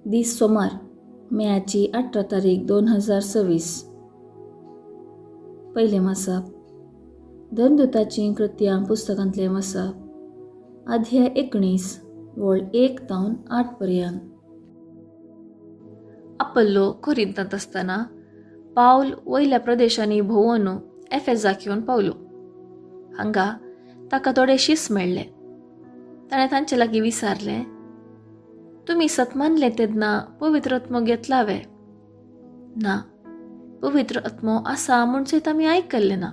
दीस सोमार, मेयाची 18 तारीख 2026. पयलें वाचप धर्मदूताचीं कृत्यां पुस्तकांतलें वाचप, अध्याय 19 वळ 1 तावन 8 पर्यंत. अपोल्लो कोरिंतांत आसतना पावल वयल्या प्रदेशांनी भोंवन एफेजाक येवन पावलो. हांगा ताका थोडे शीस मेळ्ळे. ताणें तांचे लागीं विचारलें, तुमी सत मानलें तेन्ना पवित्र आत्मो घेतला वे? ना, पवित्र आत्मो आसा म्हूण सयत आमी आयकल्लें ना,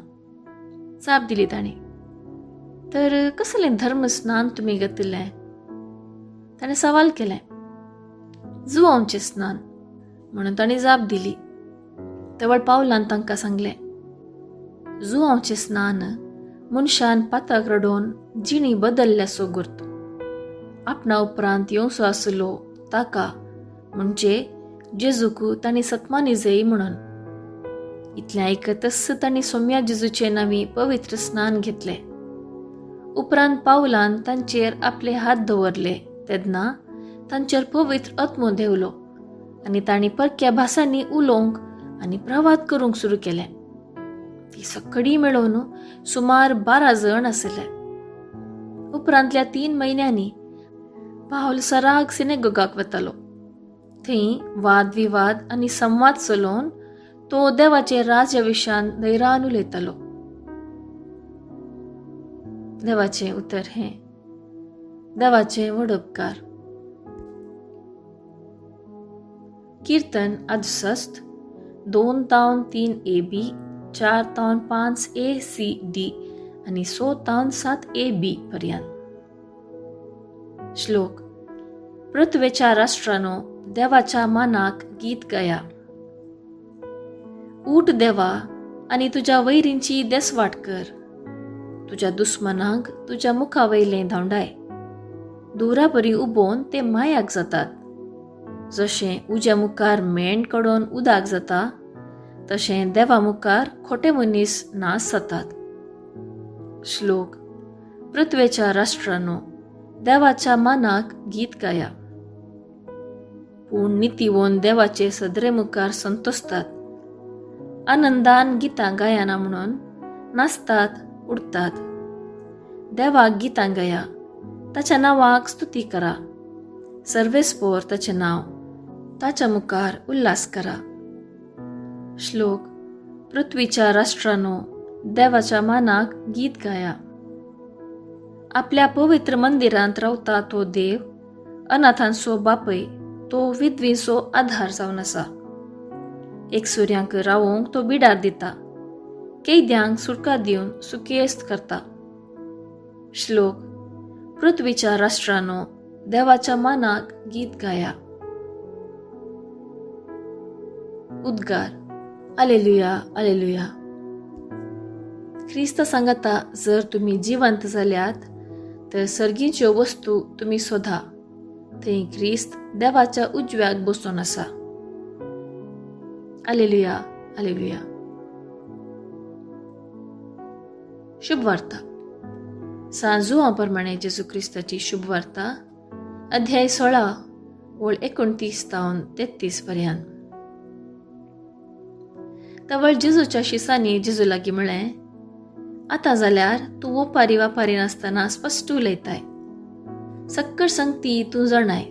जाप दिली तांणी. तर कसलें धर्म स्नान तुमी घेतिल्लें? ताणें सवाल केलें. जुवांचें स्नान म्हणून तांणी जाप दिली. तवळ पावलान तांकां सांगलें, जुवांचें स्नान मनशान पातक रडोवन जिणी बदल्ल्या सो गुर्त आपणा उपरांत येवचो आसलो ताका म्हणजे जेजूक तांणी सतमानी जय म्हणून. इतलें आयकतच तांणी सोम्या जेजूचे नांवी पवित्र स्नान घेतलें. उपरांत पावलान तांचेर आपले हात दवरले तेन्ना तांचेर पवित्र आत्मो देंवलो आनी तांणी परक्या भासांनी उलोवंक आनी प्रवाद करूंक सुरू केलें. ती सगळीं मेळोवन सुमार 12 जण आशिल्ले. उपरांतल्या 3 म्हयन्यांनी पावल सराग सिनेगोगाक वतालो. थंय वादविवाद आनी संवाद चलोवन तो देवाचे राज्या विशयान धैर्यान उलयतालो. देवाचें उतर हें देवाचें व्हड उपकार. कीर्तन 68 2 तावन 3 AB, 4 तावन 5 ACD आनी 6 तावन 7 AB पर्यंत. श्लोक. पृथ्वेच्या राष्ट्रानो देवाच्या मानाक गीत गाया. उठ देवा आनी तुज्या वैरींची देसवाट कर. तुज्या दुस्मनांक तुज्या मुखा वयलें धांवडाय. दुरापरी उबोवन ते मायाक जातात. जशें उज्या मुखार मेण कडोवन उदक जाता तशें देवा मुखार खोटे मनीस नाश जातात. श्लोक. पृथ्वेच्या राष्ट्रानो देवाच्या मानाक गीत गाया. पूण नितीवोन देवाचे सदरे मुखार संतोसतात. आनंदान गितां गायना म्हणून नाचतात उडतात. देवाक गितां गाया, ताच्या नांवाक स्तुती करा. सर्वेस्पोर ताचें नांव, ताच्या मुखार उल्हास करा. श्लोक. पृथ्वीच्या राष्ट्रानो देवाच्या मानाक गीत गाया. आपल्या पवित्र मंदिरांत रावता तो देव, अनाथांचो बापय, तो विधवींचो आधार जावन आसा. एकसुऱ्यांक रावोंक तो बिडार दिता, कैद्यांक सुटका दिवन सुकेस्त करता. श्लोक. पृथ्वीच्या राष्ट्रानो देवाच्या मानाक गीत गाया. उद्गार. आलेलुया, आलेलुया. ख्रिस्त सांगता, जर तुमी जिवंत जाल्यात तर सर्गीच्यो वस्तू तुमी सोदा, थंय ख्रिस्त देवाच्या उजव्याक बसून आसा. आलेलुया, आलेलुया. शुभवार्ता. सांजुआ प्रमाणे जेजू क्रिस्ताची शुभवार्ता, अध्याय 16 ओळ 29 तावन 33 पर्यंत. तवळ जेजूच्या शिसांनी जेजू लागीं म्हळें, आतां जाल्यार तूं ओपारी वापारी नासतना स्पश्ट उलयताय. सक्कर संगती तूं जाणाय.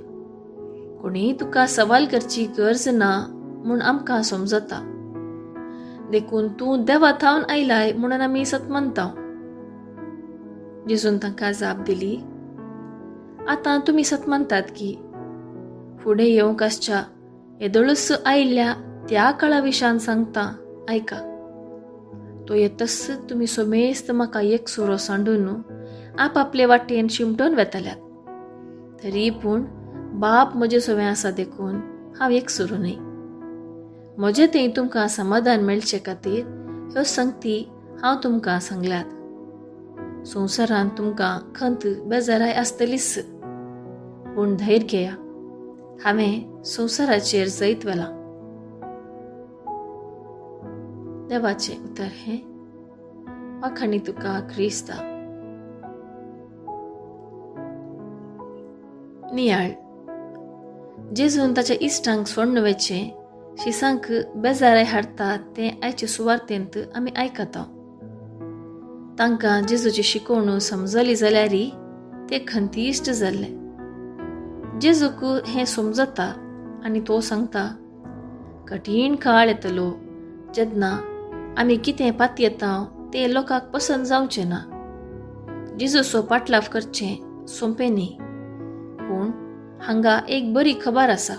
कोणीय तुका सवाल करची गरज ना म्हूण आमकां समजता. देखून तूं देवा थावन आयलाय म्हणून आमी सत मानता. जेजून तांकां जाप दिली, आतां तुमी सत मानतात की फुडें येवंक आसच्या येदोळूच आयिल्ल्या त्या काळा विशान सांगता, आयका. तो येतच तुमी सोमेस्त म्हाका एक सुरो सांडून आपआपले वाटेन शिमटोन वेताल्यात. तरी पूण बाप म्हजे सवें आसा देखून हांव एक सुरू न्हय. म्हजें थंय तुमकां समाधान मेळचे खातीर ह्यो संगती हांव तुमकां सांगल्यात. संवसारांत तुमकां खंत बेजाराय आसतलीच, पूण धैर्य घेया, हांवें संवसाराचेर जैत व्हेलां. देवाचें उतर हें वाखाणी तुका क्रिस्ता. नियाळ. जेजून ताच्या इश्टांक सोडून वचचें शिसांक बेजाराय हाडटा तें आयचे सुवार्तेंत आमी आयकता. तांकां जेजूची शिकवण समजली जाल्यार ते खंतीश्ट जाल्ले. जेजूक हें समजता आनी तो सांगता, कठीण काळ येतलो जेन्ना आमी कितें पातयेता तें लोकांक पसंत जावचें ना. जेजूचो पाटलाव करचें सोंपें न्ही, पूण हांगा एक बरी खबर आसा.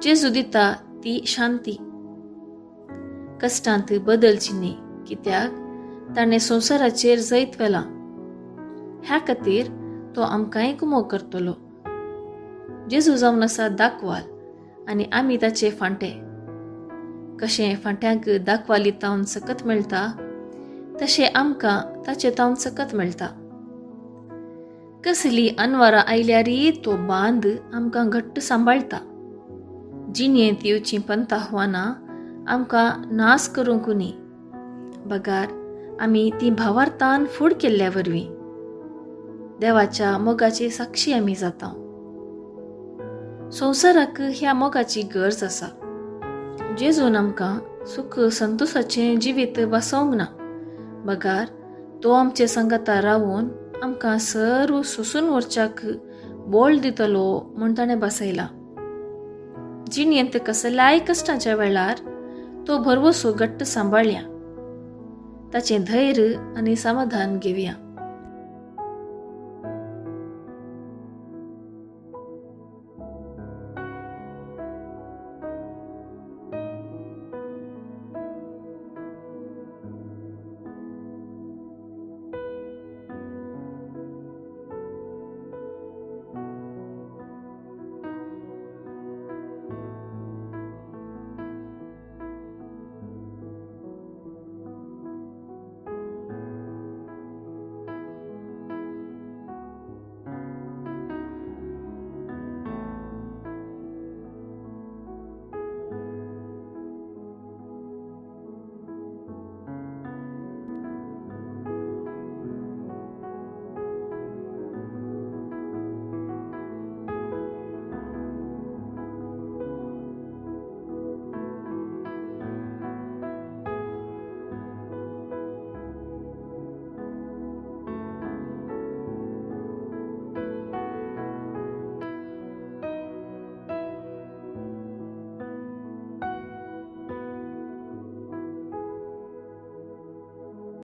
जेजू दिता ती शांती. कश्टांत बदलची न्ही, कित्याक ताणें संवसाराचेर जैत व्हेलां. ह्या खातीर तो आमकांय कुमोक करतलो. जेजू जावन आसा दाखवाल आनी आमी ताचे फांटे. कशें फांट्यांक दाखवाली तावन सकत मेळटा तशें आमकां ताचे तावन सकत मेळटा. कसली अनवरां आयल्यारय तो बांद आमकां घट्ट सांबाळटा. जिणेंत येवचीं पंथ आव्हानां आमकां नाश करूंक न्ही, बगार आमी ती भावार्थान फूड केल्ल्या वरवीं देवाच्या मोगाची साक्षी आमी जाता. संवसाराक ह्या मोगाची गरज आसा. जेजून आमकां सुख संतोशाचें जिवीत बसोवंक ना, बगार तो आमचे संगता रावून आमकां सर्व सोसून व्हरच्याक बोळ दितलो म्हूण ताणें बसयला. जिणेंत कसल्याय कश्टाच्या वेळार तो भरवसो घट्ट सांबाळया. ताचें धैर्य आनी समाधान घेवया.